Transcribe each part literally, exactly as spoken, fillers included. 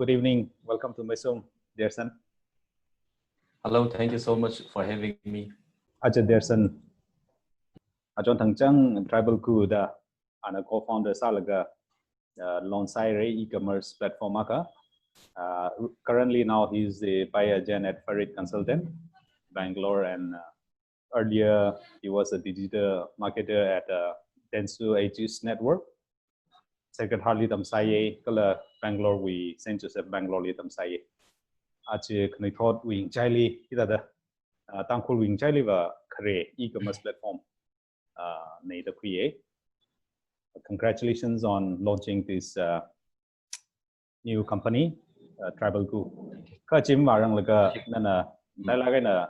Good evening. Welcome to Meisum, Derson. Hello, thank you so much for having me. Aja Derson. Achon thangchang Tribal Ku da ana co-founder sālaga, uh, launch sāhaira e-commerce platform akha. Uh, currently now he's a buyer agent at Farid Consultant, Bangalore, and, uh, earlier he was a digital marketer at, uh, Dentsu Aegis Network. Sacred Heart li tamsāya, kala Bangalore wui Saint Joseph Bangalore li tamsāya. Aja khanuithotwui ngachaili, hithāda, uh, Tangkhulwui ngachailiva khare e-commerce platform, uh, neida khuiya. Congratulations on launching this, uh, new company, uh, Tribal Ku. Kha chim vāranglaga nana, mm, dailāk eina,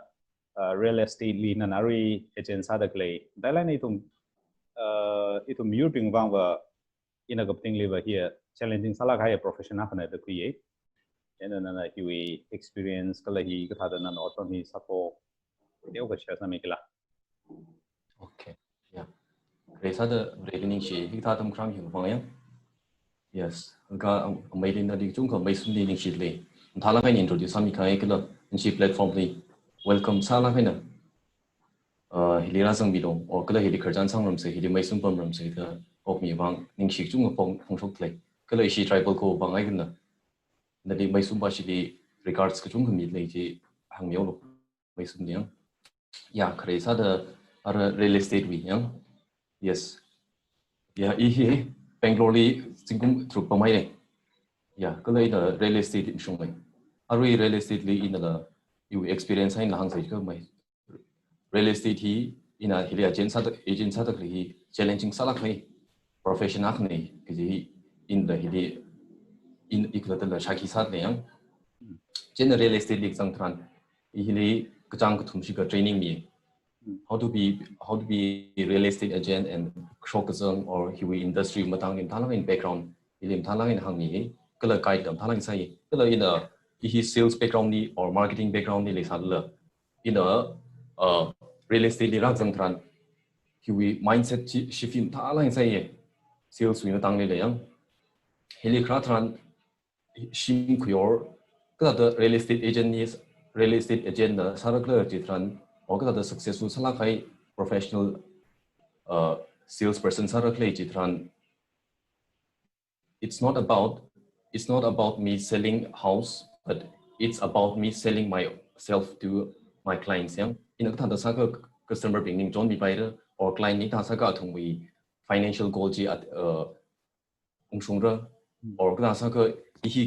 uh, real estate li nana arui agent sāda khalei. Dailāk eina ithum, uh, ithum miyurbing vangva ina kaptingli va hiya challenging sālāk kahai profession akhana da khuiya. Eina nana hiwui experience kala hi kathāda nana otram hi sātho, teokha share sāmi kila. Okay. Yeah. Khare sāda Vare ningshi, hikathā atam kharam hi vang ya. Yes. Kha, um, amei li nali kachungkha Meisum li ningshili. Mathālāk eina introduce sāmi kahai kala, ningshi platform li welcome sālāk eina, uh, hili rāzangmilu, or kala hili khararchan sāngarumsa, hili Meisum pamrumsa da okmi vang ningshi kachungkha phong, phongshok lei. Kala ishi Tribal Ku vang eina nali Meisum pashili regards kachungkha milei chi hāngmilu. Meisum li ya. Ya, khare sāda ara real estate wui ya. Yes. Ya, i hi Bangalore li zingkum tharuk pamhaira. Ya, kala ina real estate li mashungra. Arui real estate li inala iwui experience eina hāngsa khamei. Real estate hi ina hili agent sāda, agent sāda khalei hi challenging sālāk kahai profession akhana kaji hi inala hili, in, i khalattala shākhi sāda lei ya. Chieina real estate li kazang tharan, i hili kachāng kathum shikha training mi. How to be, how to be a real estate agent and kashok kazang or hiwui industry matangli mathālāk eina background, hili mathālāk eina hāngmi, kala guide la mathālāk eina sāi. Kala ina, i hi sales background li or marketing background li leisālala, ina, uh, real estate li rāzang tharan, hiwui mindset chi, shift mathālāk eina sāi. Sales wui matanglila ya. Hili kharā tharan, shim khuiyor, kathāda real estate agent li, real estate agent na sāra khala chi tharan, or kathāda successful sālāk kahai professional, uh, salesperson sāra khala chi tharan, it's not about, it's not about me selling house, but it's about me selling myself to my clients ya. Ina kathāda sākha customer bing ningchonmi paira, or client li kathā sākha athumwui financial goal chi at, uh, ungshungra, or kathā sākha i hi,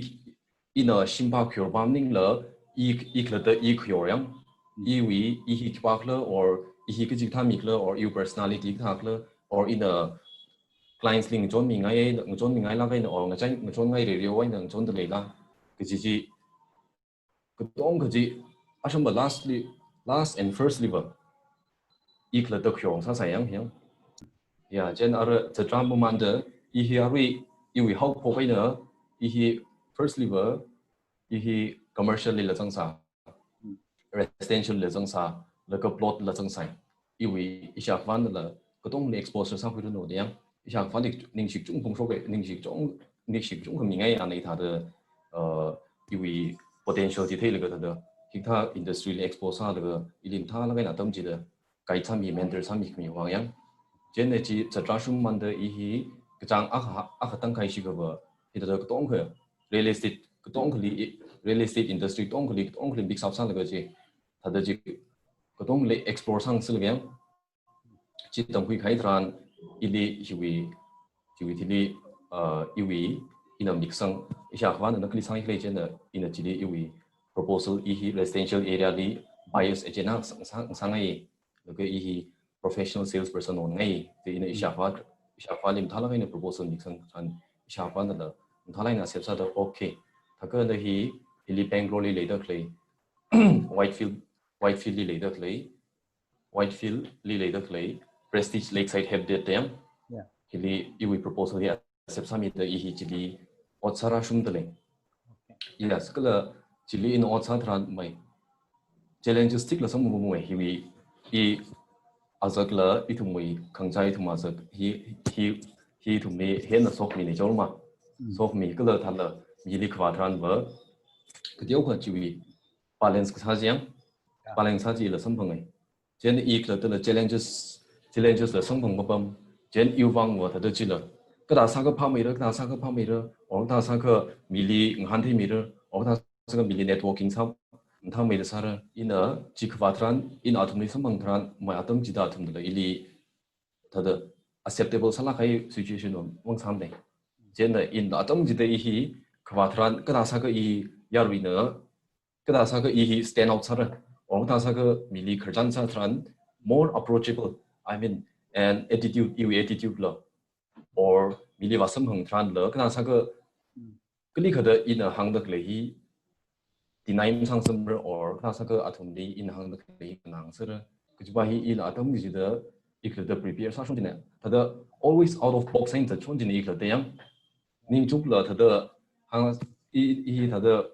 ina shim pā khuiyor pā maningla, i, i khalatta i khuiyor ya. Iwui, i hi khipākhala, or i hi kaji kathā mikhala, or iwui personality kathākhala, or ina clients li ngachonmi ngai, ngachonmi ngailāk eina, or ngachai, ngachonngai rereo eina ngachonda leila, kaji chi, katongkha chi, ashamba lastly, last and firstly va, i khalatta khuiyor sāsai ya, ya. Ya, chieina ara zatrā mamānda, i hi arui, iwui haophok eina, i hi firstly va, i hi commercial lila zangsā, residential lila zangsā, laga plot la zangsai. Iwui ishāvānala katongli exposure sākhuiranu da ya. Ishāvāli ningshi kachungkha phongshok, ningshi kachung, ningshi kachungkha mingai ana ithāda, uh, iwui potential chi theilaga thāda, hikathā industry li expose sālaga, ili mathālāk eina atam chida guide sāmi, mentor sāmi khami vang ya. Chieina chi zatrā shum mamānda i hi kachāng akha, akha tangkhai shikha va, hithāda katongkha real estate, katongkhali, real estate industry katongkhali, katongkhali mix up sālaga chi, thāda chi katongli explore sāngasaklaga ya. Chi tamkhui kahai tharan, ili hiwui, hiwui thili, uh, iwui, ina mix sāng, ishāvāna kali sānghai khala chieina, ina chili iwui proposal i hi residential area li buyer's agent na sāng, sāng, sāngai, laga i hi professional salesperson onngai, da ina ishāvā, ishāvāli mathālāk eina proposal mix sāng tharan, ishāvānala mathālāk eina accept sāda, okay. Thākha na hi, hili Bangalore li leida khalei, Whitefield, Whitefield li leida khalei, Whitefield li leida khalei, Prestige Lakeside Habitat da ya. Yeah. Hili iwui proposal hi accept sāmida i hi chili ot sāra shumda lei. Okay. Yes, kala chili ina ot sā tharan mai challenges thikla samphangmamai hiwui, i azakla ithumwui khangachā ithum azak hi, hi, hi ithumli hina sokmi ni chorma. Mm. Sokmi kala thāla mili khavā tharan va, kateokha chiwui balance kasā chi yang, balance sā chila samphangai. Chieina i khalattala challenges, challenges la samphang mapam. Chieina iwui vang va thāda chila, kathā sākha phāmeira, kathā sākha phāmeira, or kathā sākha mili ngahāntheimeira, or kathā sākha mili networking sā, mathāmeira sāra, ina chi khavā tharan, ina athumli samphang tharan, mai atam chida athumnala ili thāda acceptable sālāk kahai situation va mangsāmana. Chieina ina atam chida i hi khavā tharan, kathā sākha i yaruina, kathā sākha i hi stand out sāra, or kathā sākha mili khararchan sā tharan more approachable, I mean, and attitude, iwui attitude la, or mili vāsamphang tharanla, kathā sākha kali kathāda ina hāngda khalei hi deny masāngasamra, or kathā sākha athumli ina hāngda khalei hi nganāngasakra. Kajiva hi ina atam chida i khalatta prepare sāshon china. Thāda always out of box sāngasakshon china i khalatta yang. Ningchukla thāda hāng i, i thāda,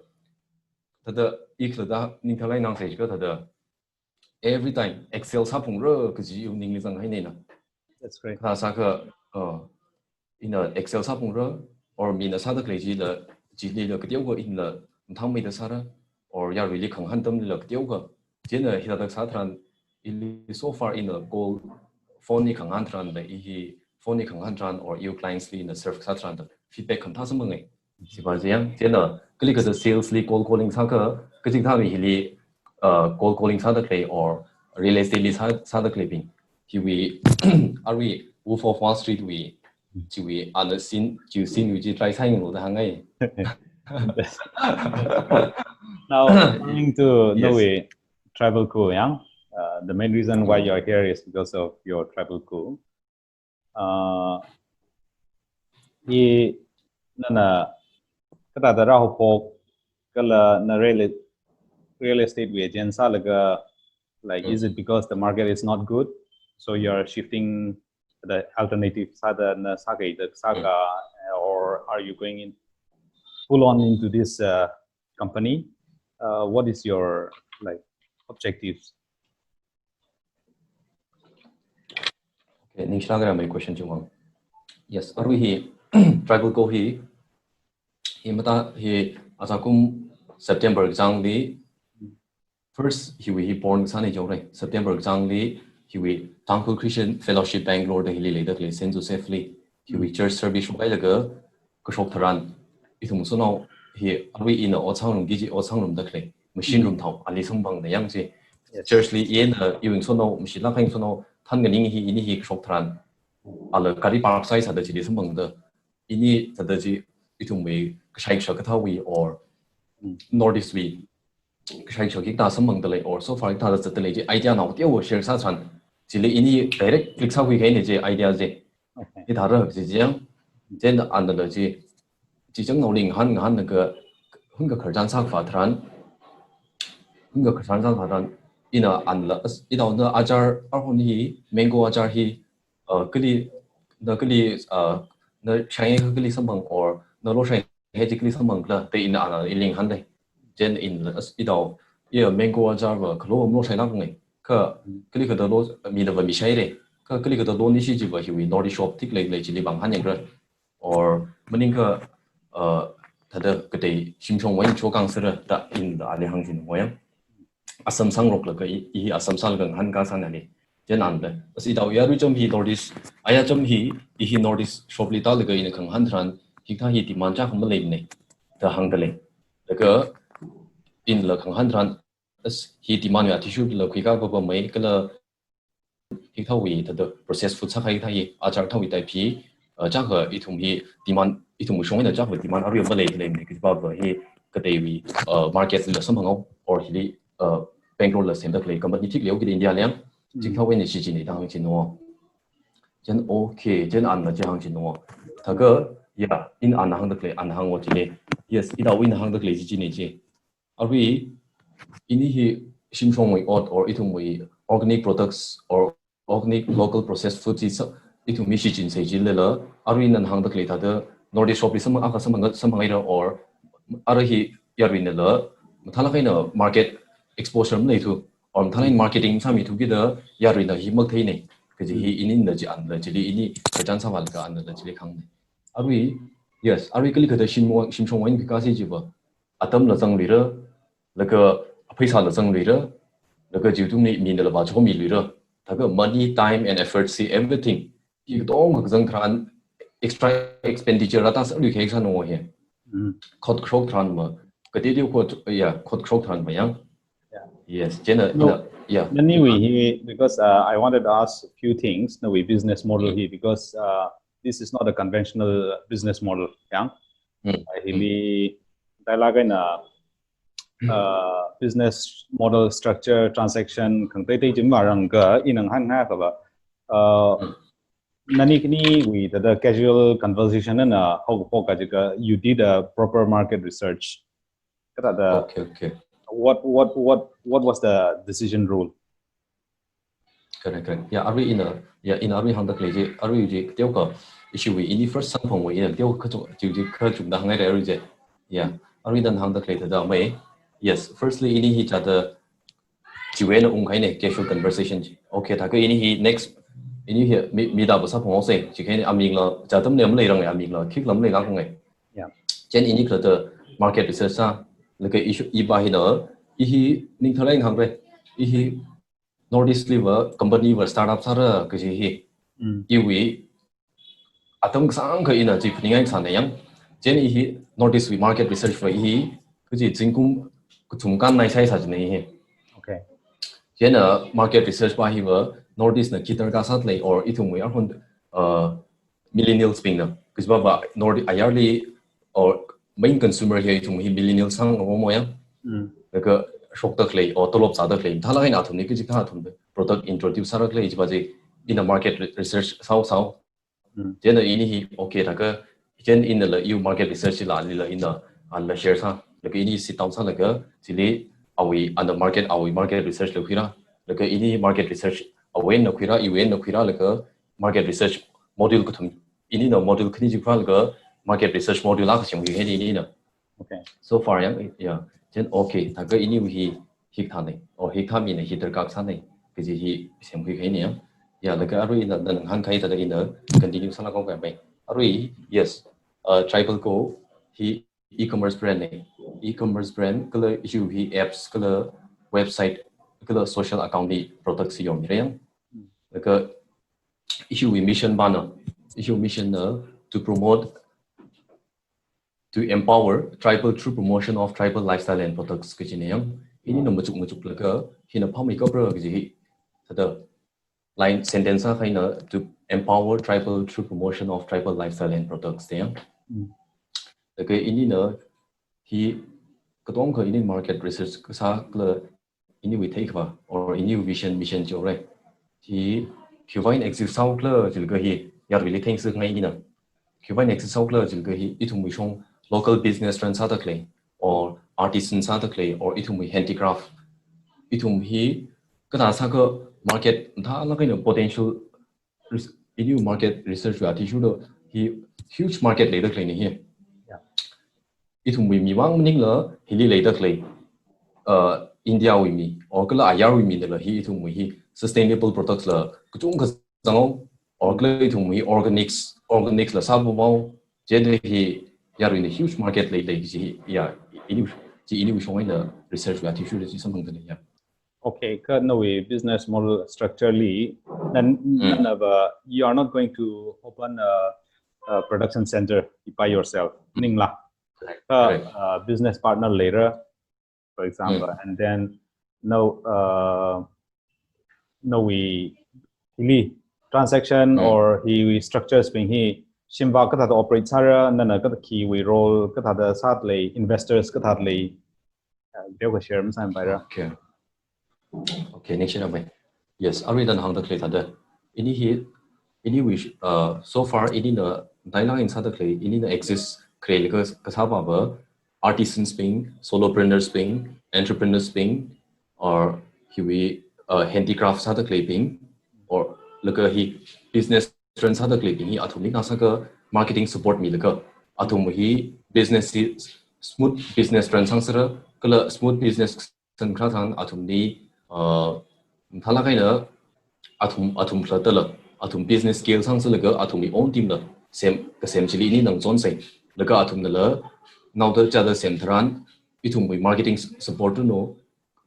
thāda i khalatta ningthalai nang sāchikha thāda every time excel sāphungra kaji iwui ningli zanghaina. That's great. Kathā sākha, uh, ina excel sāphungra, or mina sāda khalei chila, chilila kateokha inala mathāmeida sāra, or yaruili khangahān atamlila kateokha. Chieina hithāda sā tharan, ili so far ina call, phone li khangahān tharanla, i hi phone li khangahān tharan, or iwui clients li ina serve sā tharanla feedback khamathā samphangai. Chiva chi yang, chieina kali kathāda sales li cold calling sākha, kachikathā mi hili, uh, cold calling sāda khalei or real estate li sā, sāda khaleibing, hiwui, arui Wolf of Wall Street wui, chiwui ana scene, chiwui scene wui chi try sāyanglu da hāngngai. Now, coming to, yes, nawui travel ku yang, uh, the main reason why you're here is because of your travel ku. Uh, i nana kathāda rāhaophok kala na real, real estate wui agent sālaga, like, is it because the market is not good, so you're shifting the alternative sāda na sākahai da sākha, or are you going in full on into this, uh, company? Uh, what is your, like, objectives? Okay, ningshilākra mai question chi vang. Yes, arui hi travel ku hi, hi mata hi ajakum September kachāngli, first hiwui hi born kasāna jihaora. September kachāngli hiwui Tangkhul Christian Fellowship Bangalore da hili leida khalei Saint Joseph li, hiwui church service shokhailaga kashok tharan, ithum shanao hi arui ina ot sāngarum kaji, ot sāngarumda khalei machine room thao, ali samphangda yang chi. Yes. Church li ina iwui shanao, machine lāk kahai shanao, than nganing hi, ini hi kashok tharan, ala gari park sāsāda chili samphangda, ini thāda chi ithumwui kashai kashak kathāwui or Northeast wui kashai kashak kathā samphangda lei or so far kathāda zatda lei chi idea nao teowa share sā tharan, chili ini direct click sākhui kahaina chi idea chi. Okay. Hithāra chi chi yang, chieina anala chi, chi chang naoling han ngahānlaga, hungka khararchan sākhavā tharan, hungka khararchan sākhavā tharan, ina anala, as, ina da achar, arhon hi, mango achar hi, uh, kali, na kali, uh, na shānghai kali samphang or na loshai hai chi kali samphang khala da ina ana ili ngahānda. Chieina ina, as, ina, iya mango achar va khalo am loshailākngai. Kha kali kathāda lo, mina va mishaira. Kha kali kathāda lonishi chiva hiwui Northeast shop thik leilei chili vāngahān yangra. Or maningakha, uh, thāda katei shimshong wai cho kang sāra da ina ali hāngchinhaowa yang. Assam sāngaroklaga i, i hi Assam sālaga ngahānkasāna li. Chieina anala, as, ina yaruicham hi Northeast, ayācham hi, i hi Northeast shop li tālaga ina khangahān tharan, hikathā hi demand chākha maleimana da hāngda lei. Laga inala khangahān tharan, as, hi demand wui athishurla khuikā papamei kala hikathāwui thāda processed food sākahai kathā hi, achar kathāwui type hi, uh, chākha ithum hi demand, ithum shong eina chākha demand arui malei leimana kajiva hi kateiwui, uh, market lila samphanghaowa or hili, uh, Bangalore la semda khalei company thik leihaoki da India li yang, chikathā eina shichinna da hāngchinhaowa. Chieina okay, chieina anala chi hāngchinhaowa. Thākha, ya, ina ana hāngda khalei, ana hāngo chili. Yes, ina ina hāngda khalei chi china chi. Arui, ini hi shimshongwui ot or ithumwui organic products or organic local processed food chi sa, ithum mi shichin sai chilala, arui nana hāngda khalei thāda, Northeast shop li samphang, akha samphang, samphanghaira or, arui hi yaruinala, mathālāk eina market exposure maleithu, or mathālāk eina marketing sāmithu kida, yaruina hi makatheina, kaji hi inina chi anala chili ini, khararchan sāvālaga anala chili khangna. Arui, Yes, arui kali kada shim shong wai kaka si jiva. Atam la zangluira, laga pheisā la zangluira, laga jiu tumni mi na la ba chomi luira. Thākha money, time and effort si everything. Hi katong kazang tharan extra expenditure rata sa lui khek sa no he. Mm. Khot khrok tharan ma. Kati diu khot, yeah, khot khrok tharan ma yang. Yeah. Yes, chieina, No. ina, yeah. Anyway, he, because uh, I wanted to ask a few things. No, we business model here because uh, this is not a conventional business model. Yang, Mm. uh, hili dialogue in a uh, business model structure transaction kang tei tei jim marang ka inang han nga ka ba. Uh, Mm. Nani kini we the, the casual conversation na uh, how ka jika you did a proper market research. Kata the Okay, okay. what what what what was the decision rule? Correct, correct. Yeah, arui ina, yeah, ina arui hangda klei je, arui je, teo ka, issue we, ini first samphang we, ina teo ka chuk, chuk, chuk, ka chuk da hangai re arui je. Yeah, arui dan hangda klei thāda mai. Yes, firstly, ini hi chada, chiwe na ung kai ne, casual conversation ji. Okay, thākha ini hi next, ini hi, mi, mi da ba sa phang se, chi kai ne, aming la, chatam ne, am lei rang, aming la, khik lam lei la kung e. Yeah. Chieina ini kala market research sa, laga issue, iba hi na, ihi, ning thalai hang re, ihi, Northeast li va company va startup sāra kaji hi. Mm. Iwui atam kasāng ka ina chi phaningai sāna yang. Chieina hi Northeast wui market research va hi kaji zingkum kachungkha nai sai sā jina hi. Okay. Chieina market research va hi va Northeast na kitar ka sat lei or ithumwui arhon uh, millennials bing na. Kaji va va North ayarli or main consumer hi ithum hi millennials sang ngo mo yang. Mm. Laga shokta klei or tolop sāta klei. Thala kaina athum ni kaji ka athum product introduce sāra klei jiva ji ina market re- research sao sao. Mm. Chieina ini hi okay thākha chieina ina la iwui market research la li la ina an la share sa. Laga ini sit down sālaga chili awui ana market awui market research la khuira. Laga ini market research awui na khuira, iwui na khuira laga market research module kathum. Ini na module khani ji khuira laga market research module la kasem hi ini na. Okay. So far yang, yeah. Chieina okay, thākha ini hi hik thāne. O hik thāmi ne hi darkar sāne. Kaji hi sem hi kai ne yang. Yeah, laga arui ina dan hang kai thāda ina continue sāna kong kai mai. Arui, yes. Uh, Tribal Go hi e-commerce brand ne. E-commerce brand kala issue hi apps kala website kala social account ni product si yom ni reng. Laga issue wui mission va na. Issue mission na to promote to empower tribal through promotion of tribal lifestyle and products kaji ne yang. Ini na machuk machuk laga hina phamai kapra kaji hi. Thāda line sentence a kaina to empower tribal through promotion of tribal lifestyle and products te yang. Mm. Laga ini na hi katong ka ini market research kasā kala ini wui thei kava or ini wui vision mission jo re. Hi khiwui vang exist sao kala jilga hi yar really thanks ngai ini na. Khiwui vang exist sao kala jilga hi ithumwui shong local business run sāta klei or artisan sāta klei or ithumwui handicraft. Ithum hi kathā sākha market thala kaina potential res- ini market research wa thishu do hi huge market leida klei ni hi. Yeah. Ithumwui mi vang maning la hili leida klei. Uh, India wui mi or kala ayar wui mi la hi ithumwui hi sustainable products la kachungkha zang o or kala ithumwui organics organics la sāva mau. Chieina hi yar really huge market lei lei ji hi ya ini ji ini shong ina research wa thishu ji samphang da ya. Okay, ka nawui business model structure li, then Mm. nana va, you are not going to open a, a production center by yourself. Ning la. Correct. Ka Correct. Uh, business partner leira, for example, and then no uh, nawui hili transaction Mm. or hi structures bing hi shimva kathāda operate sāra, nana kathā khiwui role kathāda sāda lei, investors kathāda lei. Uh, deu ka share masāpai ra. Okay. Okay, next year bai. Yes, arui dan hangda klei thāda. Ini hi, ini wui, uh, so far ini na dialogue in sāda klei, ini na exist klei laga kasā va va artisans bing, solopreneurs bing, entrepreneurs bing, or hiwui uh, handicraft sāda klei bing, or laga hi business run sāda klei bing hi athum ni kasā ka marketing support milaga athum hi business hi smooth business run sang sāra kala smooth business sang kha thang athum ni uh, thala kaina athum athum khala tala athum business scale sang sālaga athum hi own team la sem kasem chili ini nang chon sai Laga athumnala naoda chāda sem tharan, ithumwui marketing s-, support tuno,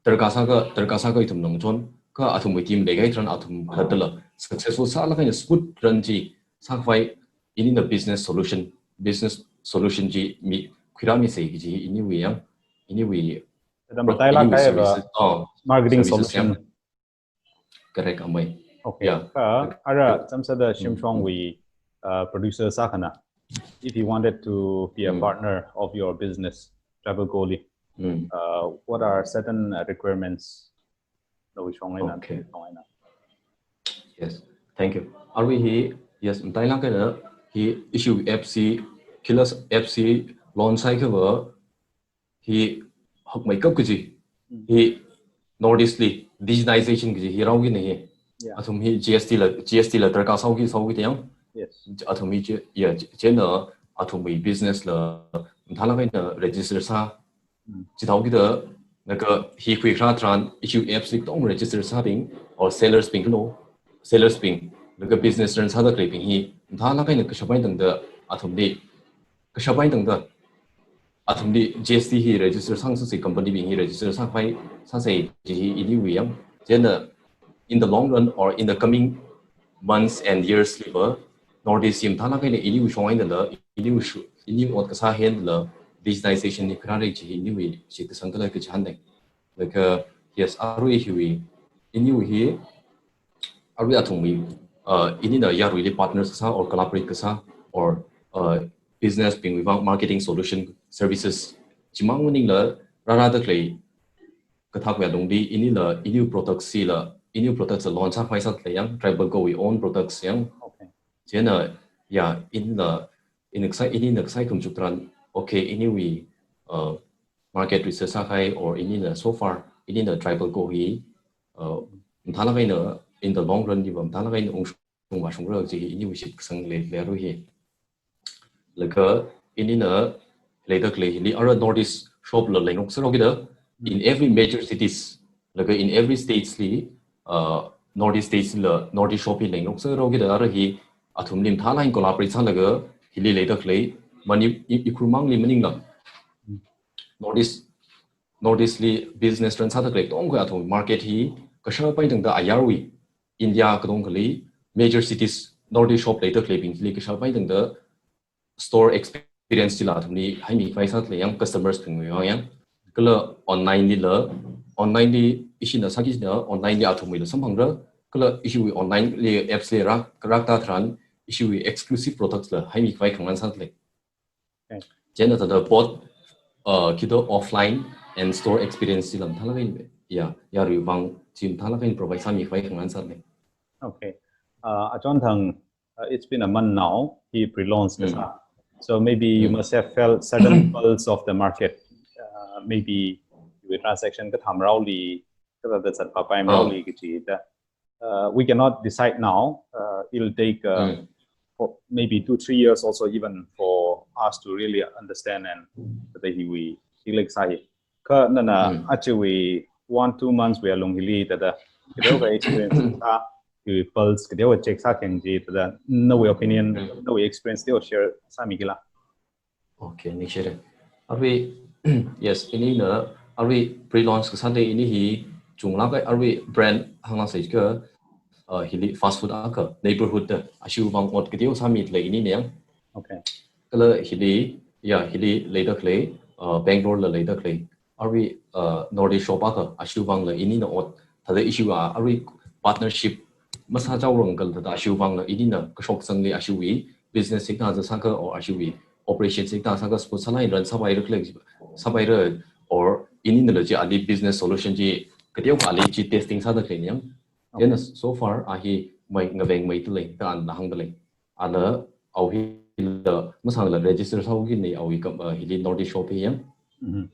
darkar sākha, darkar sākha ithumna ngachon, kha athumwui team leikahai tharan athum khalattala successful sālaga eina smooth run chi sākhavai, inina business solution, business solution chi mi khuirāmisei kaji iniwui yang, iniwui, thāda matailāk iniwui kahaiva services, oh, marketing services solution yang. Correct, amei. Okay. Yeah. Kha, ara, chāmsāda Shimshongwui, uh, producer sākhana, if he wanted to be a Mm. partner of your business, Tribal Go li, Mm. uh, what are certain, uh, requirements? Nawui shong eina, Okay. shong eina. Yes. Thank you. Arui hi, yes, matailāk eina hi issue F C, Killers F C launch sāhaiakhava, hi hakmeikap kaji, Mm. hi Northeast li digitization kaji hi rāhaokina hi. Yeah. Athum hi G S T la, G S T la darkar sāhaoki, sāhaoki da yang. Yes. Athum hi chi, ya, chi, chieina athumwui business la mathālāk eina register sā. Mm. Chithāhaokida, laga hi khuikharā tharan issue F C katong register sābing, or sellers bing kano, sellers bing, laga business run sāda khaleibing hi mathālāk eina kashap eina tangda athumli, kashap eina tangda athumli G S T hi register sāngasaksa, company bing hi register sākhavai sāsei kaji hi iniwui yang. Chieina, in the long run or in the coming months and years liva, Northeast hi mathālāk eina iniwui shong einala, iniwui shu-, iniwui ot kasā hi einala, digitization hi khuirāra kaji hi iniwui shitkasang kala kachihānna. Laga, yes, arui hiwui, iniwui hi, arui athumwui, uh, inina yaruili partners kasā or collaborate kasā or, uh, business bingwui vang marketing solution services chimang maningla rārāda khalei kathākwui alungli inila, iniwui products hila, iniwui products la launch sākhavai sāda lei yang, Tribal Go wui own products yang. Okay. Chieina, ya, inila, ina kasā, inina kasā hi khamachuk tharan, okay, iniwui, uh, market research sākahai or inina so far, inina Tribal Go hi, uh, mathālāk eina in the long run liva mathālāk eina ungshung vāshungra kaji hi iniwui shitkasang lei, leirui hi. Laga inina leida khalei hili ara Northeast shop la leingarokserhaokida, in every major cities, laga in every states li, uh, Northeast states la Northeast shop hi leingarokserhaokida ara hi athumli mathālāk eina collaborate sālaga hili leida khalei Mani-, I-, Ukhrul mangli maningla Northeast, Northeast li business run sāda khalei katongkha athum market hi kashap eina tangda ayarwui India katong kali major cities Northeast shop leida khaleibing hili kashap eina tangda store experience chila athumli haimikhavai sāda lei yang, customers bingwui vang yang. Kala online lila, online li ishina sāki china online li athumwuila samphangra. Kala ishiwui online li apps li rāk, rākatā tharan ishiwui exclusive products la haimikhavai khangarān sāda lei. Okay. Chieina thāda both, uh, kida offline and store experience chila mathālāk eina, ya, yaruiwui vang chi mathālāk eina provide sāmikhavai khangarān sāda lei. Okay. Uh, achon thang, uh, it's been a month now, hi pre-launch Mm. kasā. So maybe you Mm. must have felt certain pulse of the market. Uh, maybe iwui transaction kathāmaraoli, kathāda zatpapai Oh. maraoli kaji da. Uh, we cannot decide now. Uh, it'll take, uh, Mm. for maybe two, three years also even for us to really understand and thāda hiwui, hi leikasā hi. Kha nana Mm. achiwui one, two months wui alung hili thāda, kateokha experience sā, hiwui pulse kateokha check sāki kaji thāda, nawui opinion, Mm. nawui experience teokha share sāmikila. Okay, ningshire. Arui, yes, inina, arui pre-launch kasā lei ini hi, chunglāk eina arui brand hānglāksei jiakha, uh, hili fast food akha, Neighborhood da, ashiwui vang ot kateokha sāmida lei inina yang. Okay. Kala hili, ya, hili leida khalei, uh, Bangalore la leida khalei. Arui, uh, Northeast shop akha, ashiwui vangla inina ot, thāda ishiwui, arui partnership masāchaorang kala thāda ashiwui vangla inina kashok sangli ashiwui business hikathā sākha or ashiwui operation hikathā sākha support sālāk eina run sāpaira khala, sāpaira or ininala chi ali business solution chi kateokha ali chi testing sāda khalei yang. Okay. Then so far, a hi mai ngavengmeida lei, da ana hāngda lei. Ana au hila masangla register sāhaokina au hi kam, uh, hili Northeast shop hi yang. Mm-hmm.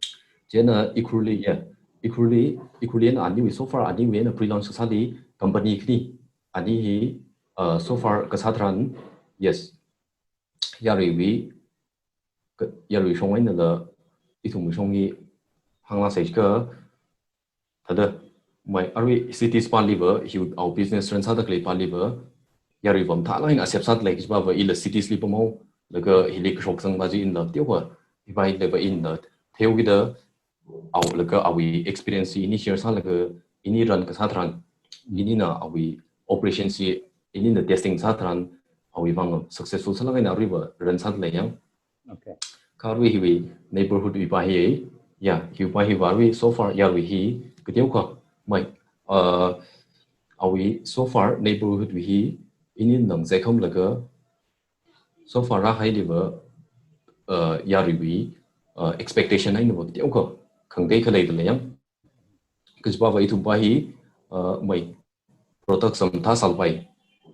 Chieina Ukhrul li, yeah. Ukhrul li, Ukhrul li eina aniwui so far aniwui eina pre-launch kasāli company khani. Ani hi, uh, so far kasā tharan, yes. Yaruiwui, ka-, yarui shong einala, ithum shong hi hānglāksei jiakha, thāda, mai arui cities pāliva, hiwui au business run sāda khalei pāliva, yaruiva mathālāk eina accept sāda lei kajiva ila cities li pamhao, laga hili kashok sangva chi inla teokha, hiva hi leva inla, theokida, au laga awui experience chi ini share sālaga, ini run kasā tharan, inina awui operation chi, inina testing sā tharan, awui vang successful sālaga ina aruiva run sāda lei yang. Okay. Kha arui hiwui neighborhood wui pa hi, ya, hiwui pa hiva arui so far yarui hi, kateokha, mai, uh, awui so far neighborhood wui hi, ini nang zekham laga, so far rāhai liva, uh, yaruiwui, uh, expectation eina va kateokha, khangatei khalei da lei yang. Kachipava ithum pa hi, uh, mai, product sāmathā sālpai,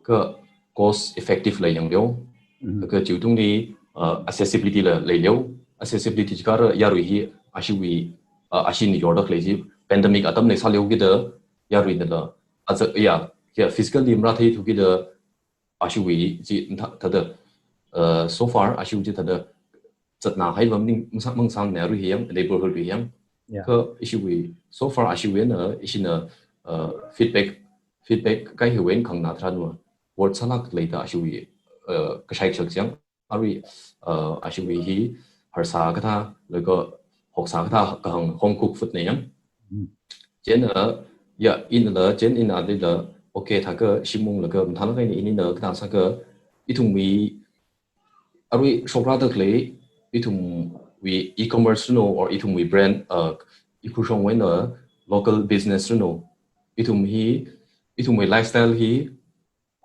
kha cost effective lei yang leo, Mhm. kha chiwui tungli, uh, accessibility la lei leo, accessibility chikara yarui hi, ashiwui, uh, ashina yorda khalei chi, pandemic atam leisā leokida, yaruinala, aza, ya, ya, physically marathei thukida, ashiwui chi, tha-, thāda, uh, so far, ashiwui chi thāda, zatna hai vam ning, masang, mangsang ne arui hi yang, neighborhood wui yang. Yeah. Kha ishiwui, so far ashiwui na, ishina, uh, feedback, feedback kai hiwui khangna tharan va, word sālak leida ashiwui, uh, kashai kashak yang, arui, uh, ashiwui hi, harsā kathā, laga hoksā kathā, kahāng home cook food ne yang. Mm. Chieina, ya, inala, chieina ina lila, okay, thākha, shimung laga, mathālak eina inina, kathā sākha, ithumwui, arui shokra da khalei, ithumwui e-commerce rino, or ithumwui brand, uh, Ukhrul shongwui na local business rino, ithum hi, ithumwui lifestyle hi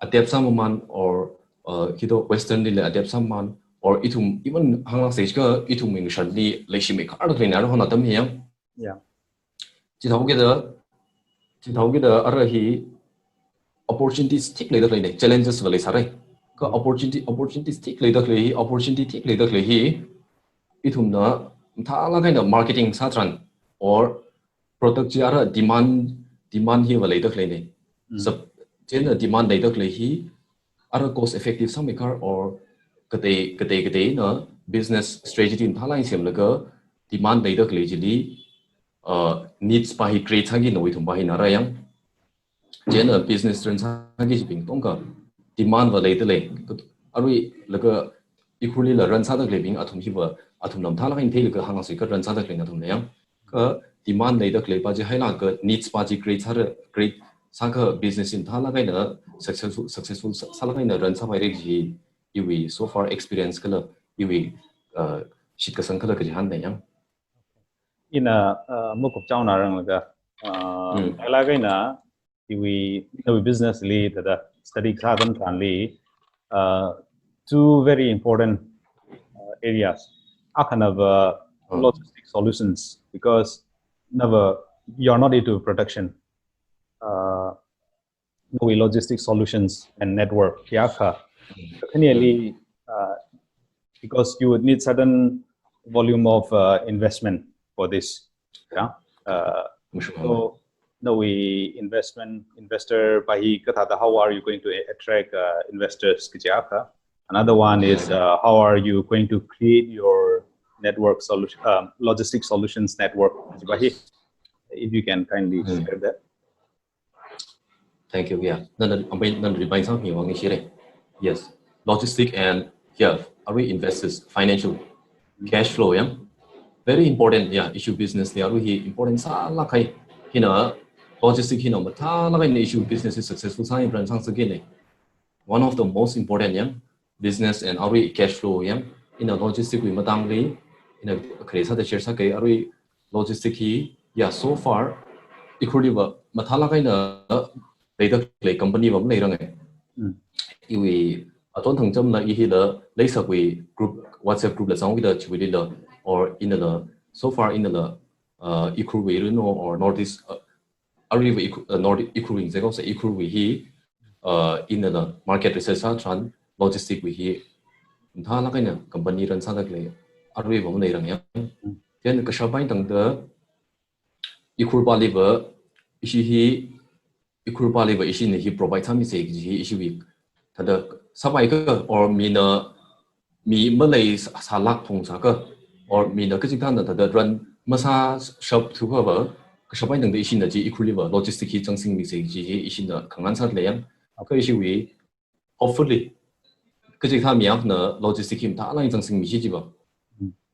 adapt sāmaman, or, uh, hito western lila adapt sāmaman, or ithum even hānglak stage kha ithumwui ngashanli leishimei kharda khalei na ro hona tam hi yang. Yeah. Chithaokida, chithaokida ara hi opportunities thik leida khalei ne, challenges va leisārai. Kha opportunity, opportunities thik leida khalei hi, opportunity thik leida khalei hi, ithumna, mathālak eina marketing sā tharan, or product chi ara demand, demand hi va leida khalei ne. Mm. Sap, chieina demand leida khalei hi, ara cost effective sāmei khar or katei, katei, kateina business strategy mathālak eina semlaga demand leida khalei chili, uh, needs pa hi create sāki nawui ithum pa hi na ra yang. Chieina business run sāki chibing tongkha demand va leida lei. Arui laga Ukhrulli la run sāda khaleibing athum hiva, athumla mathālak eina theilaga hāngasui kha run sāda khalei na athum lei yang. Kha demand leida khalei pa chi hailaga needs pa chi create sāra, create sākha business hi mathālak eina successful, successful sā-, sālak eina run sāpaira kaji iwui so far experience kala iwui, uh, shitkasang kala kachihān na yang. Ina, uh, makup chaona ranglaga, uh, Hmm. hailaga ina iwui, iwui business li thāda study kasā atam tharanli, uh, two very important, uh, areas. Akhana va, uh, Hmm. logistic solutions, because nava, you're not into production. Uh, nawui logistic solutions and network hi akha. Hmm. Secondly, uh, because you would need certain volume of, uh, investment for this. Yeah. Uh, Mashuk so, nawui investment, investor pa hi kathāda, how are you going to attract, uh, investors kaji akha? Another one is, uh, how are you going to create your network solution, um, logistic solutions network? Kaji pa hi, if you can kindly Hmm. share that. Thank you. Yeah. Nana, ambai, nana remind sāmi wang ishi re. Yes. Logistic and, yeah, arui investors, financial, cash flow, yeah. Very important, yeah, issue business li arui hi important sālak hai. Hina, logistic hina mathālak eina issue business hi successful sāi brand sāngasakki ne. One of the most important, yeah, business and arui cash flow yang, ina logistic wui matangli, ina khare sāda share sāki arui logistic hi, ya, so far, Ukhrulli va mathālak eina leida khalei company va maleiranga. Mm. Iwui aton thangchamla i hila leisakwui group, WhatsApp group la zangkida chiwuilila, or inala, so far inala, uh, Ukhrulwui rino or Northeast, uh, aruiva Ukhrul, uh, North Ukhrulwui zeikao sa Ukhrulwui hi, uh, inala market research sā tharan logistic wui hi mathālak eina company run sāda khalei aruiva maleiranga. Then kashap eina tangda Ukhrul paliva ishi hi, Ukhrul paliva ishina hi provide sāmisa kaji hi ishiwui thāda sāpai kha or mina mi malei sā-, sālak phung sākha, or mina kachikathāna thāda run masāshap thukhava, kashap eina tangda ishina chi Ukhrulli va logistic hi zangsingmisa kaji hi ishina khangahān sāda lei yang. Kha ishiwui, hopefully, Kachikathā mi akhana logistic hi mathālāk eina zangsingmi chi jiva.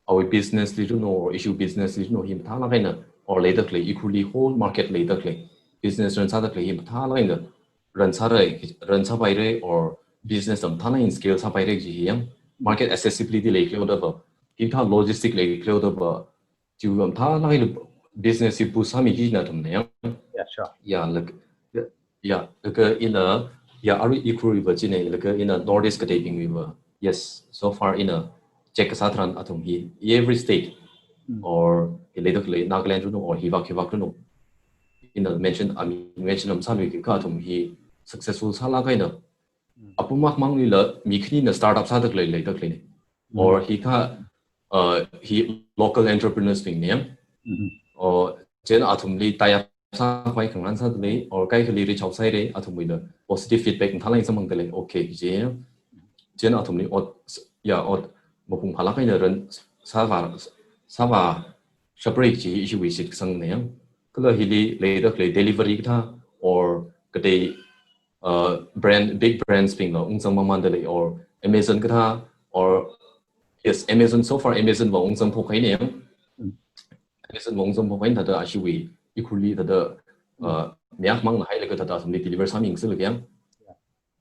Awui business li runo, or ishi business li runo hi mathālāk eina, or leidalei, equally whole market leidalei. Business run sādalei hi mathālāk eina run sārai, run sāpaira, or business tam mathālāk eina scale sāpaira kaji hi yang. Market accessibility leikhala da va. Hikathā logistic leikhala da va. Chiwui mathālāk eina business hi boost sāmi kajina athumna yang. Yeah, sure. Yeah, like, yeah, yeah, laga ina, yeah, arui equally va china, laga ina Northeast kateibingwui va. Yes, so far ina check kasā tharan athum hi every state, or hi leidalei Nagaland runo, or hivak hivak runo. Ina mention, I mean, mention am sāluiki ka athum hi successful sālāk eina. Apam akhamang lila mi khanina startup sādalei leidalei ne. Or hikathā, uh, hi local entrepreneurs bing ne yang. Or chieina athumli tie up sākhavai khangarān sādalei, or kaikhali reach out sāhaira, athumwuila positive feedback mathālāk eina samphangdalei. Okay, kaji. Chieina athumli ot, yeah, ot mapung phālāk eina run sāvā, sāvā shapra kaji ishiwui shitkasangna yang. Kala hili leidalei delivery kathā, or katei, uh, brand, big brands bingla ungzang mamandalei, or Amazon kathā, or, yes, Amazon, so far Amazon va ungzang phok haina yang. Amazon va ungzang phok haina thāda ashiwui equally thāda, uh, mi akhamangna hailaga thāda athumli deliver sāmi ngasilak yang.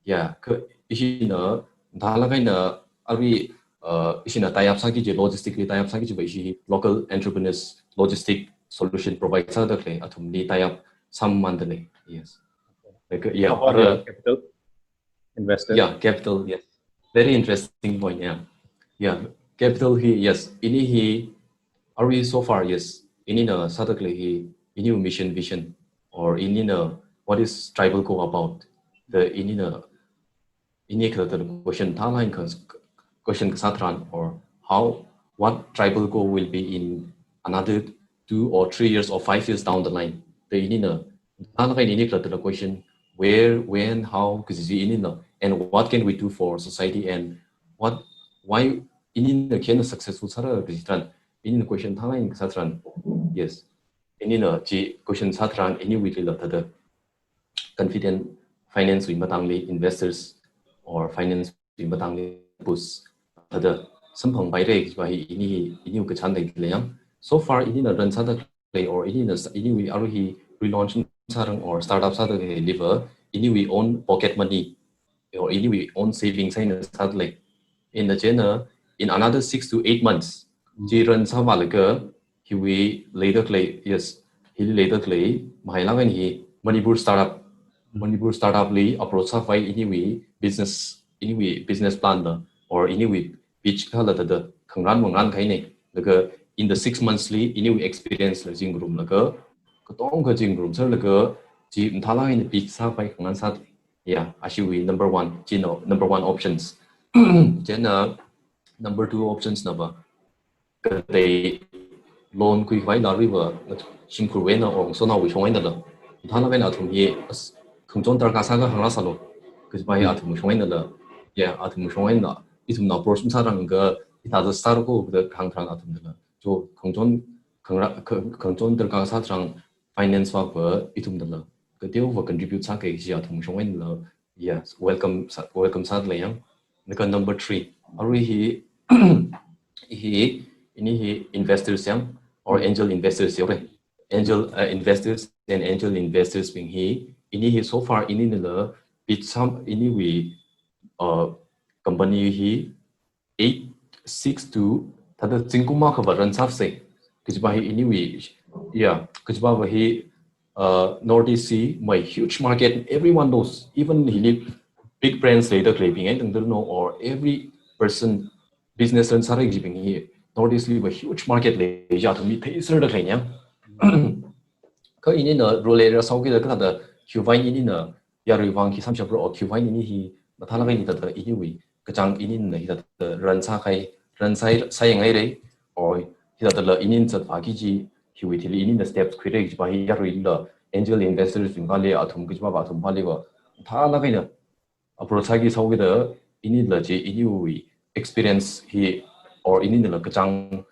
Yeah, ka ishina mathālāk eina arui, uh, ishina tie up sāki kaji, logistically tie up sāki kaji va ishi local entrepreneurs logistic solution provide sādalei, athumli tie up sāmamandalei. Yes. Like, yeah, how about ara the capital investor? Yeah, capital, yes. Very interesting point, yeah. Yeah, capital hi, yes. Ini hi, arui so far, yes. Inina sādalei hi, iniwui mission, vision, or inina what is Tribal Co about? The inina, ini kala the question, thaline question kasā tharan, or how, what Tribal Co will be in another two or three years or five years down the line. The inina, thaline ini kala the question, where, when, how, kaji inina, and what can we do for society, and what, why inina khena successful sāra kaji tharan, inina question thaline kasā tharan. Yes. Inina chi question sā tharan iniwuilila thāda confident finance wui matangli, investors or finance wui matangli boost thāda samphangpaira kaji va hi ini, iniwui kachān leidalei yang. So far inina run sādalei, or inina s-, iniwui arui hi relaunch sārang or startup sādalei liva, iniwui own pocket money or iniwui own savings eina sādalei. Ina chieina, in another six to eight months, chi run sāvālaga, hiwui leidalei, yes, hili leidalei, mahailāk eina hi Manipur startup, Manipur startup li approach sākhavai iniwui business, iniwui business plan la, or iniwui pitch kala thāda khangarān mangarān kahaina. Laga in the six months li iniwui experience la zingrumlaga, katonga zingrumserlaga, chi mathālāk eina pitch sākhavai khangarān sādalei. Yeah, ashiwui number one, chieina number one options. Chieina number two options na va, katei loan khuikhavai la arui va, shimkhur eina or ngasotnaowui shong einala, mathālāk eina athum hi, as, khangachon darkar sākha hāngrāsālu kaji va hi athum shong einala. Yeah, athum shong eina, ithumna approach masārangakha, hithāda start ko da hāng tharan athumnala, cho khangachon, khangra-, kha-, khangachon darkar sā tharan finance vākha ithumnala kateova contribute sāki kaji athum shong einala, yes, welcome sā, welcome sādalei yang. Laga number three, arui hi, hi, ini hi investors yang, or angel investors yang, right? Angel, uh, investors and angel investors bing hi, ini hi so far ininala pitch sā, iniwui, uh, company hi eight, six to, thāda zingkum akha va run sāsei kaji va hi iniwui, yeah, kaji va hi, uh, Northeast hi my huge market, everyone knows, even hili big brands leidalei bing eina tangdar no, or every person business run sāra kajibing hi Northeast li va huge market lei kaji athum hi theiserdalei yang. Kha inina rural area sāhaokida kathāda, khiwuivang inina yarui vang khi samshapra, or khiwuivang ini hi mathālāk eina hithāda iniwui kachāng inina hithāda run sākahai, run sā, sāyanghaira, or hithādala inin zatvāki kaji, hiwui thili inina steps khuira kaji va hi yaruila angel investors bing vāli, athum kaji va va athum vāli va mathālāk eina approach sāki sāhaokida, inila chi iniwui experience hi, or ininala kachāng,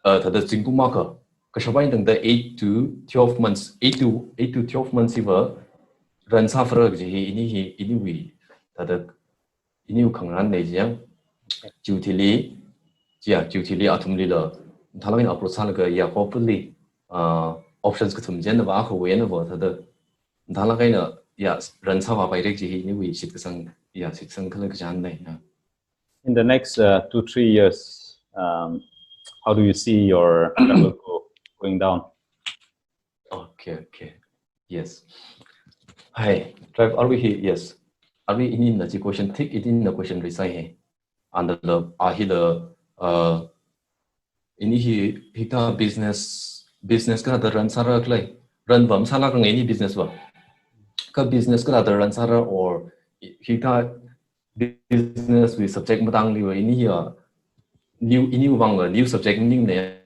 uh, thāda zingkum akha, kashap eina tangda eight to twelve months, eight to, eight to twelve months hiva run sāphara kaji hi ini hi, iniwui thāda iniwui khangarān nei jiyang. Chiwui thili, chiya, chiwui thili athumlila, mathālāk eina approach sālaga, ya, hopefully, uh, options kathum chieina va, akha wui eina va, thāda, mathālāk eina, ya, run sāvāpaira kaji hi iniwui shitkasang, ya, shitkasang kala kachān nei, ya. In the next, uh, two, three years, um, how do you see your travel go-, going down? Okay, okay. Yes. Hi, drive, arui hi, yes. Arui inina chi question, thik inina question risai hi. Andala, a hila, uh, ini hi, hikathā business, business kathāda run sāra khalei, run va masālākra ini business va. Kha business kathāda run sāra or hikathā business wui subject matangli va ini hi, uh, new, iniwui vang, uh, new subject maningne.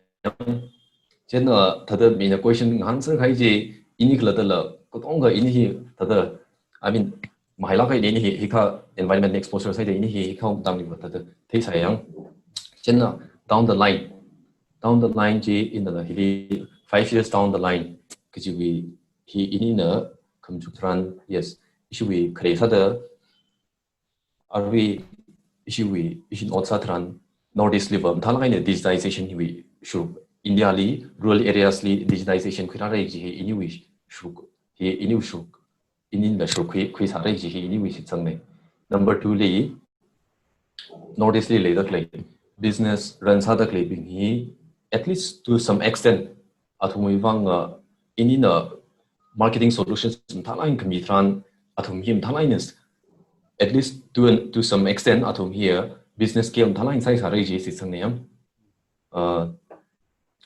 Chieina, uh, thāda mina question ngahānser kahai chi, ini khalattala, katonga ini hi, thāda, I mean, mahailāk eina ini hi, hikathā environment exposure sāhaida ini hi, hikathā matangli va thāda theisai yang. Chieina, down the line, down the line chi, inala hili five years down the line, kajiwui hi inina khamachuk tharan, yes, ishiwui khare sāda, arui ishiwui, ishin ot sā tharan, Northeast li va mathālāk eina digitization hiwui shuruk, India li rural areas li digitization khuirāra kaji hi iniwui shuruk, hi iniwui shuruk, inila shuruk khui, khuisāra kaji hi iniwui shitsang nei. Number two li, Northeast li leida khalei, business run sāda khaleibing hi, at least to some extent, athumwui vang, uh, inina marketing solutions mathālāk eina khami tharan, athum hi mathālāk eina, at least to an, to some extent, athum hi, uh, business scale mathālāk eina sāsāra kaji shitsang nei yang. Uh,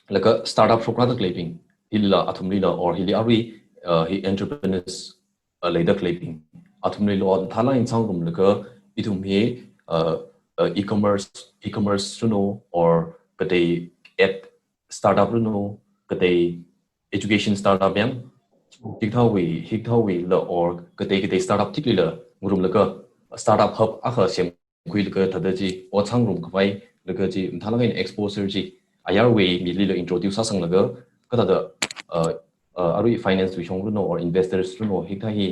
laga startup shokrada khaleibing, hila athumlila or hili arui, uh, hi entrepreneurs, uh, leida khaleibing, athumlila mathālāk eina sāngarumlaga, ithum hi, uh, uh, e-commerce, e-commerce runo or katei app startup runo, katei education startup yang, hikathāwui, hikathāwuila or katei katei startup thiklila ngarumlaga, startup hub akha semkhuilaga thāda chi ot sāngarum khavai, laga chi mathālāk eina exposure chi ayarwui milila introduce sāsanglaga, kathāda, uh, uh, arui finance wui shong runo or investors runo, hikathā hi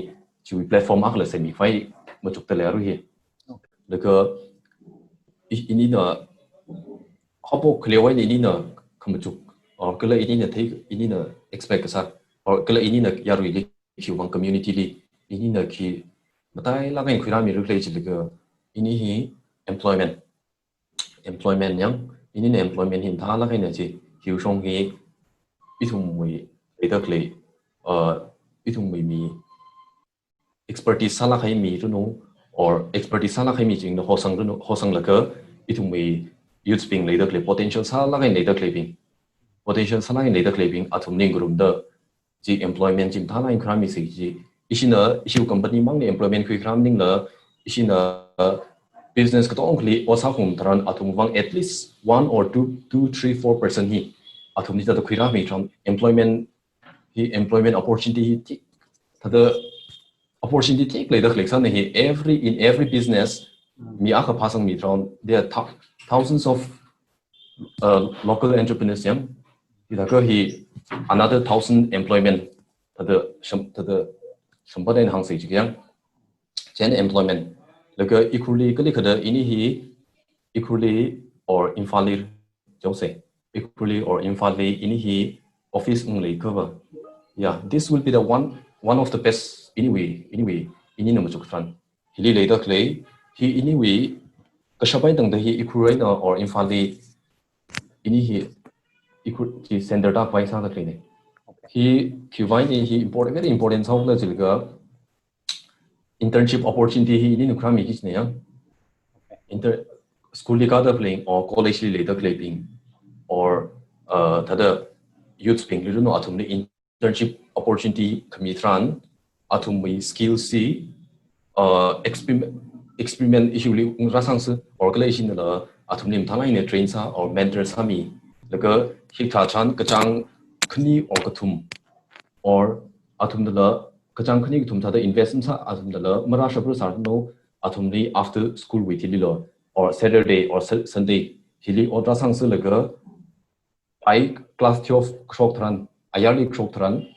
chiwui platform akhala semmi khavai machukta lei arui hi. Laga i-, inina haophok khalei eina inina khamachuk, or kala inina thei, inina expect kasā, or kala inina yaruili, khiwui vang community li, inina khi matailāk eina khuirāmira khalei chilaga, ini hi employment. Employment yang, inina employment hi mathālāk eina chi, hiwui shong hi, ithumwui leida khalei, uh, ithumwui mi expertise sālāk kahai mi runo, or expertise sālāk kahai mi china hosang runo, hosanglaga, ithumwui youths bing leida khalei, potential sālāk eina leida khaleibing, potential sālāk eina leida khaleibing, athumli ngarumda, chi employment chi mathālāk eina khuirāmisa chi, ishina, ishiwui company mangli employment khuikharā maningla, ishina business katongali ot sākhaung tharan athumwui vang at least one or two, two, three, four percent hi athumli thāda khuirāmi tharan employment hi, employment opportunity hi thik, thāda opportunity thik leida khalei sāna hi, every, in every business, mi akha phāsangmi tharan, there are thou-, thousands of, uh, local entrepreneurs yang, hithākha hi another thousand employment, thāda sham, thāda shampat eina hāngsa chi yang, chieina employment. Laga Ukhrulli kali kathāda ini hi, Ukhrulli or Imphalli, jose, Ukhrulli or Imphalli ini hi office ung leiakhava. Yeah, this will be the one, one of the best anyway, anyway, inina machuk tharan. Hili leida khalei, hi anyway, kashap eina tangda hi Ukhrul eina or Imphalli, ini hi Ukhrul chi center tākhavai sāda khaleina. Hi, khiwui vang hi important, very important sāhaokhala chilaga, internship opportunity hi inina khuirāmiki kajina ya. Inter-, school li kāda khaleibing or college li leida khaleibing or, uh, thāda youths bingli runo athumli internship opportunity khami tharan athumwui skills chi, uh, experiment, experiment ishiwuili ung rāsangsa or kala ishinala athumli mathālāk eina train sā or mentor sāmi. Laga hikathā tharan kachāng khani or kathum or athumnala kachāng khani kathum thāda invest masā, athumnala marāshapra sāranu, athumli after school wui thilila or Saturday or Su-, Sunday hili ot rāsangsa laga ai class twelve kashok tharan, ayarli kashok tharan,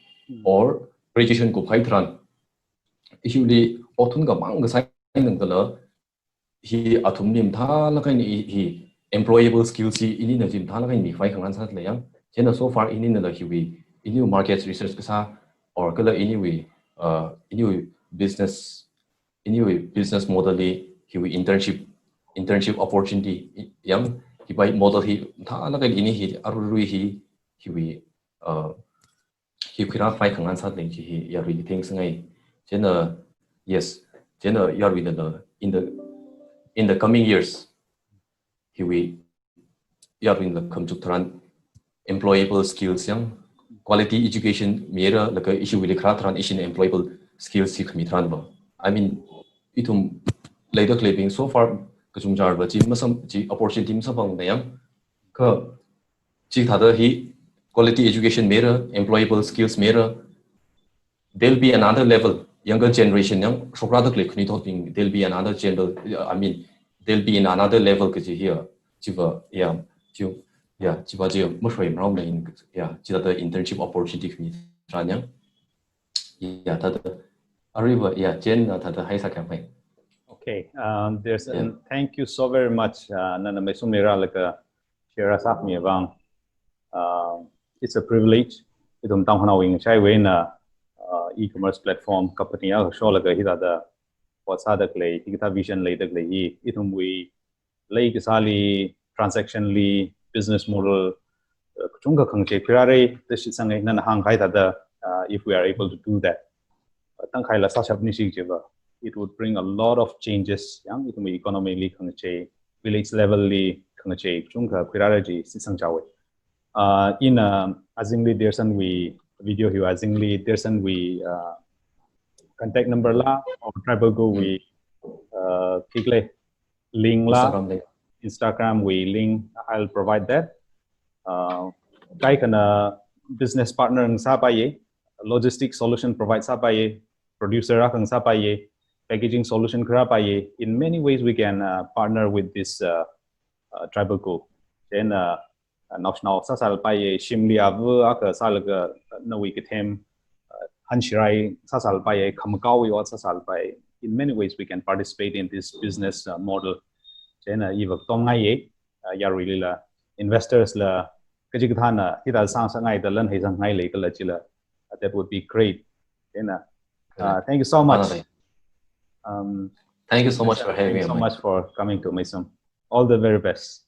or graduation kupkahai tharan, ishiwuili ot thun khamang kasā eina tangdala, hi athumli mathālāk eina hi, hi employable skills hi inina chi mathālāk eina miphalungkhangasāda lei yang. Chieina so far ininala hiwui, iniwui market research kasā, or kala iniwui, uh, iniwui business, iniwui business model li hiwui internship, internship opportunity yang, hiwui model hi mathālāk eina ini hi, aruirui hi, hiwui, uh, hi khuirāphalungkhangasāda lei chi hi yaruili theingasakngai. Chieina, yes, chieina yaruinala in the, in the coming years, hiwui yaruinala khamachuk tharan employable skills yang, quality education mira, laga ishiwuili kharā tharan ishin employable skills hi khami tharanva, I mean, ithum leida khaleibing so far kachungchāva chi masam, chi opportunity masamphangmana yang, kha chithāda hi quality education mira, employable skills mira, there'll be another level, younger generation yang shokrāda khalei khanuithotbing, there'll be another general, I mean, there'll be in another level kaji hi, chiva, yeah, chi, yeah, chiva chi mashoimarao na in, yeah, chithāda internship opportunity khami tharan yang. Yeah, thāda, aruiva, yeah, Jen, uh, thāda haisā khamphai. Okay, um, there's, yeah. And thank you so very much, uh, nana Meisumli rālaga share sākhami vang. Uh, it's a privilege. Ithum Tangkhulnaobing shaiwui eina, uh, e-commerce platform company akha sholaga hithāda ot sāda khalei, hikathā vision leida khalei hi, ithumwui leikasāli, transaction li, business model, uh, kachungkha khangachei khuirāra da shitsanga, nana hāngkahai thāda, uh, if we are able to do that, uh, tangkhaila sāshapnisi chiva, it would bring a lot of changes, yang ithumwui economy li khangachei, village level li khangachei kachungkha khuirāra chi shitsangchaowa. Uh, ina, uh, azingli Dearson wui video hi, azingli Dearson wui, uh, contact number la, or Tribal Go wui, uh, khikle link la, Instagram link, Instagram wui link, I'll provide that. Uh, kaikhana business partner ngasāpaiya, logistic solution provide sāpaiya, producer akha ngasāpaiya, packaging solution khuirāpaiya. In many ways, we can, uh, partner with this, uh, uh, Tribal Go. Then, uh, uh, naoshinao sāsalpaiya, shimli ava akha sālaga, uh, nawui kathem, uh, hanshirai sāsalpaiya, khamakao ot sāsalpaiya. In many ways, we can participate in this business, uh, model. Chieina iva katomngaiya, uh, yaruilila, investors la, kachikathāna hithāda sāngasakngai da lan heisāngai leikhala chila, uh, that would be great. Chieina, uh, thank you so much. Um, thank you so much for having me. Thank you so much for coming to Meisum. All the very best.